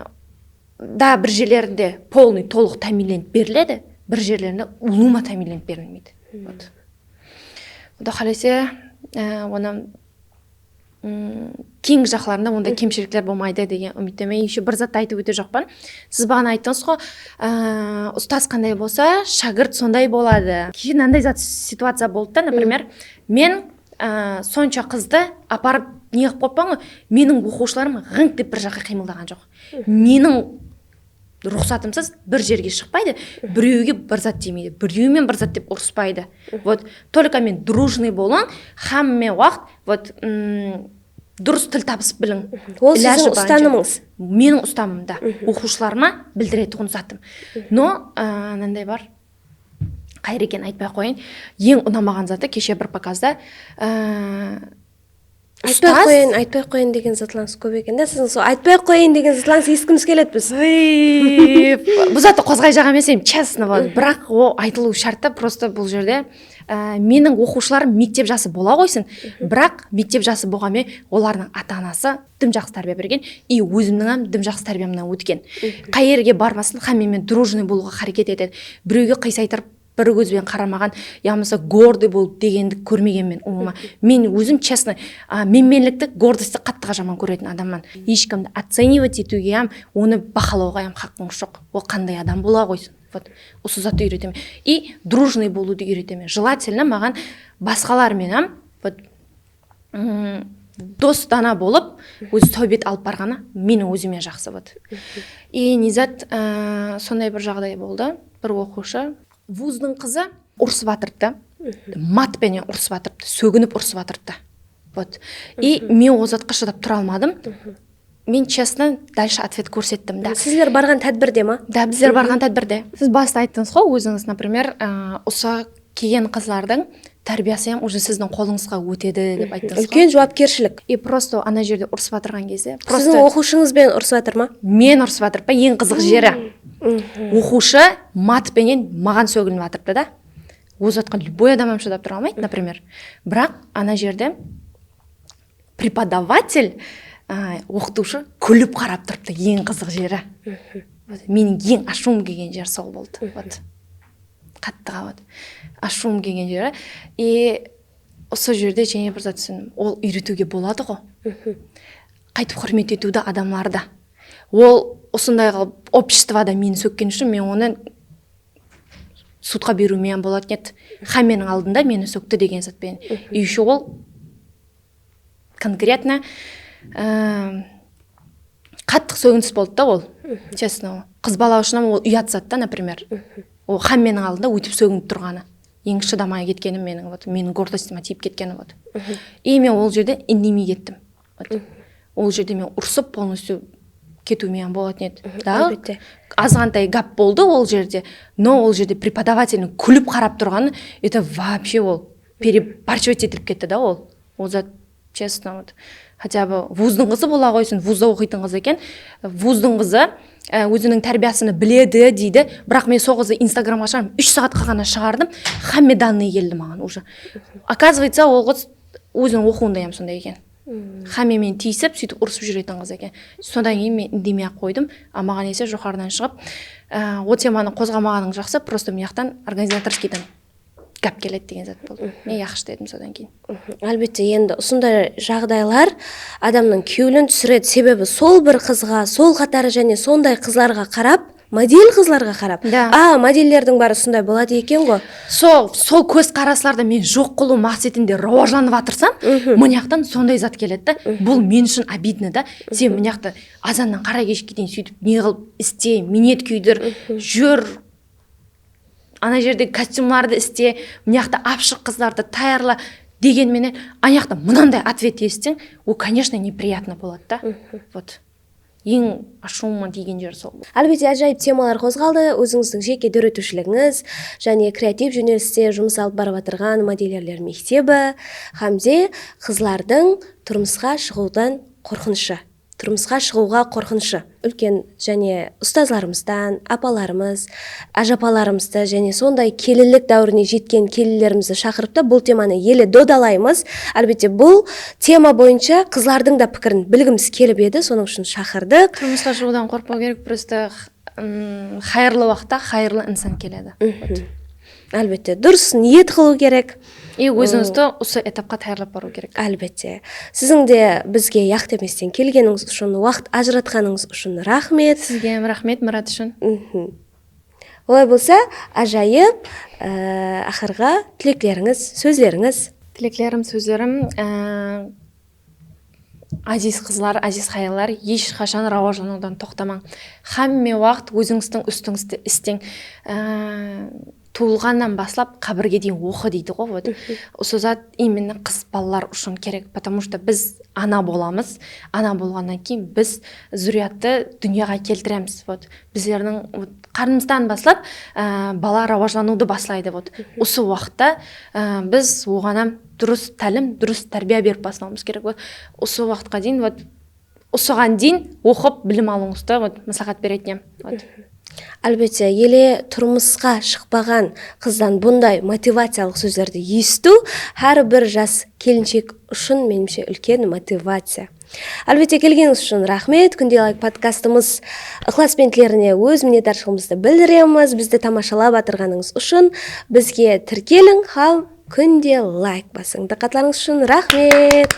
Da, bir jerlerinde полный, tolıq támiyinlenip beriledi, bir jerlerinde ulıwma támiyinlenip berilmeydi. Вот. Quda qálese, e, onı, mm, keyingi jaqlarında onday kemshilikler bolmaydı degen úmittemen. Ещё bir zattı aytıp óte joqpan. Siz baǵana ayttıńız ǵo, e, ustaz qanday bolsa, shágirt sonday boladı. Keshe mınanday zat, situaciya boldı da, например, men, e, sonsha qızdı aparıp ne qılıp qoyıppan ǵo, meniń oqıwshılarım ǵıńq dep bir jaqqa qıymıldaǵan joq. Meniń ruxsatımsız bir jerge shıqpaydı, birewge bir zat demeydi, birewmen bir zat dep urıspaydı. Вот, только men дружный bolıń, hámme waqıt, вот, mm, durıs til tabısıp biliń. Ol siziń ustanımıńız. Meniń ustanımda, oqıwshılarıma bildiretuǵın zatım. Но, a, mınanday bar. Qayır ekenin aytpay-aq qoyayın. Eń unamaǵan zatı, keshe bir pokazda, a, Aytpay-aq qoyayın, aytpay-aq qoyayın degen zatlarıńız kóp eken da. Siziń sol aytpay-aq qoyayın degen zatlarıńızdı esitkimiz keledi biz. Ey, bul zattı qozǵayjaq emes em, честно, вот. Biraq ol aytılıwı shárt ta, просто bul jerde, e, meniń oqıwshılarım mektep jası bola ǵoysın, biraq mektep jası bolǵan menen olardıń ata-anası dım jaqsı tárbiya bergen, и ózimniń hám dım jaqsı tárbiyamnan ótken. Qayerge barmasın, hámmemen дружный bolıwǵa háreket etedi. Birewge qıyısaytırıp, bir kóz benen qaramaǵan, yamasa гордый bolıp degendi kórmegenmen ulıwma. Men ózim, честно, a, menmenlikti, гордостьты qattıǵa jaman kóretin adamman. Hesh kimdi оценивать etiwge hám, onı bahalawǵa hám haqqıńız joq. Ol qanday adam bola ǵoysın. Вот, usı zattı úyretemen. И дружный bolıwdı úyretemen. Желательно maǵan basqalar menen hám, вот, mm, dostana bolıp, ózi sáwbet alıp barǵanı meniń ózime jaqsı, вот. И ne zat, ı, sonday bir jaǵday boldı. Bir oqıwshı, vuzdıń qızı urısıp atırıptı. Mat penen urısıp atırıptı, sóginip urısıp atırıptı. Вот. И men ol zatqa shıdap tura almadım. Men, честно, дальше ответ kórsettim da. Sizler barǵan tádbirde ma? Da, bizler barǵan tádbirde. Siz basta ayttıńız ǵo, ózińiz, например, ı, usı kelgen qızlardıń tárbiyası hám уже siziń qolıńızǵa ótedi dep ayttıńız ǵo. Úlken juwapkershilik. И просто ana jerde urısıp atırǵan gezde, просто siziń oqıwshıńız benen urısıp atır ma? Men urısıp atırıp pa, eń qızıq jeri. Oqıwshı mat penen maǵan sóginip atırıptı da. Ozatqan любой adam hám shıdap tura almaydı, например. Biraq ana jerde преподаватель, a, oqıtıwshı kúlip qarap turıptı, eń qızıq jeri. Вот, meniń eń ashıwım kelgen jeri sol boldı. Вот. Qattıǵa, вот. Ashıwım kelgen jeri. И usı jerde jáne bir zat túsindim. Ol úyretiwge boladı ǵo. Qaytıp húrmet etiwdi adamlardı. Ol usınday qılıp обществоda meni sókken ushın men onı sudqa beriwime hám bolatuǵın edi. Hámmeniń aldında meni sókti degen zat penen. И ещё ol конкретно, ıı, qattıq sóginis boldı da ol. Честно. Qız bala ushın hám ol uyat zat ta, например. Ol hámmeniń aldında óytip sóginip turǵanı. Eń shıdamay ketkenim meniń, вот, meniń гордостьыма tiyip ketkeni, вот. И men ol jerde indemey kettim. Вот. Ol jerde men urısıp, полностью ketiwime hám bolatuǵın edi. Да, álbette, azǵantay gáp boldı ol jerde. Но ol jerde преподавательdiń kúlip qarap turǵanı, это вообще ol перебарщивать etilip ketti da ol. Ol zat, честно, вот. Хотя бы vuzdıń qızı bola qoysın, vuzda oqıytın qız eken. Vuzdıń qızı, e, óziniń tárbiyasını biledi deydi. Biraq men sol qızdı Instagramǵa shıǵardım, úsh saatqa ǵana shıǵardım. Hámme данные keldi maǵan уже. Оказывается, ol qız óziniń oqıwında hám sonday eken. Hámme menen tiyisip, sóytip urısıp júretin qız eken. Sodan keyin men indemey-aq qoydım. A, maǵan ese joqarıdan shıǵıp, e, ol temanı qozǵamaǵanıń jaqsı, просто mıyaqtan организаторскийden gáp keledi degen zat boldı. Men yaqshı dedim sodan keyin. Álbette, endi usınday jaǵdaylar adamnıń kewlin túsiredi, sebebi sol bir qızǵa, sol qatarı jáne sonday qızlarǵa qarap, model qızlarǵa qarap, da, a, modellerdiń bári usınday boladı eken ǵo. Sol, sol kózqaraslardı men joq qılıw maqsetinde rawajlanıp atırsam, mına jaqtan sonday zat keledi da. Bul men ushın обидно da. Sen mına jaqta azannan qara keshke deyin sóytip ne qılıp iste, miynet kúydir, júr, ana jerdegi kostyumlardı iste, mına jaqta alıp shıq qızlardı, tayarla degen menen, ana jaqta mınanday ответ esitseń, ol, конечно, неприятно boladı da. Вот. Eń ashıwıma tiygen jeri sol. Álbette, ájayıp temalar qozǵaldı. Ózińizdiń jeke dóretiwshiligińiz, jáne kreativ jóneliste jumıs alıp barıp atırǵan modellerler mektebi hám de qızlardıń turmısqa shıǵıwdan qorqınıshı. Turmısqa shıǵıwǵa qorqınıshı. Úlken jáne ustazlarımızdan, apalarımız, ájapalarımızdı jáne sonday kelinlik dáwirine jetken kelinlerimizdi shaqırıp ta bul temanı ele dodalaymız. Álbette, bul tema boyınsha qızlardıń da pikirin bilgimiz kelip edi, sonıń ushın shaqırdıq. Turmısqa shıǵıwdan qorqpaw kerek, просто, ım, hayırlı waqıtta hayırlı insan keledi. Álbette, durıs niyet qılıw kerek. И ózińizdi usı etapqa tayarlap barıw kerek. Álbette. Siziń de bizge yaqtı emesten kelgenińiz ushın, waqıt ajıratqanıńız ushın raxmet. Sizge hám raxmet, Murat ushın. Olay bolsa, ájayıp, e, aqırǵı tileklerińiz, sózlerińiz. Tileklerim, sózlerim, e, áziz qızlar, áziz hayallar, hesh qashan rawajlanıwdan toqtamań. Hámme waqıt ózińizdiń ústińizde isleń. E, tuwılǵannan baslap qábirge deyin oqı deydi ǵo, вот. Usı zat именно qız balalar ushın kerek, потому что biz ana bolamız, ana bolǵannan keyin biz zúriyattı dúnyaǵa keltiremiz, вот. Bizlerdiń, вот, qarnımızdan baslap, á, bala rawajlanıwdı baslaydı, вот. Usı waqıtta, á, biz oǵan hám durıs tálim, durıs tárbiya berip baslawımız kerek, вот. Usı waqıtqa deyin, вот, usıǵan deyin oqıp bilim alıwıńızdı, вот, másláhát beretin edim, вот. Álbette, ele turmısqa shıqpaǵan qızdan bunday motivaciyalıq sózlerdi esitiw hár bir jas kelinshek ushın, menimshe, úlken motivaciya. Álbette, kelgenińiz ushın raxmet. Kúnde layk podkastımız ıqlasbentlerine óz minnetdarshılıǵımızdı bildiremiz. Bizdi tamashalap atırǵanıńız ushın. Bizge tirkeliń hám kúnde layk basıń. Dıqqatlarıńız ushın raxmet.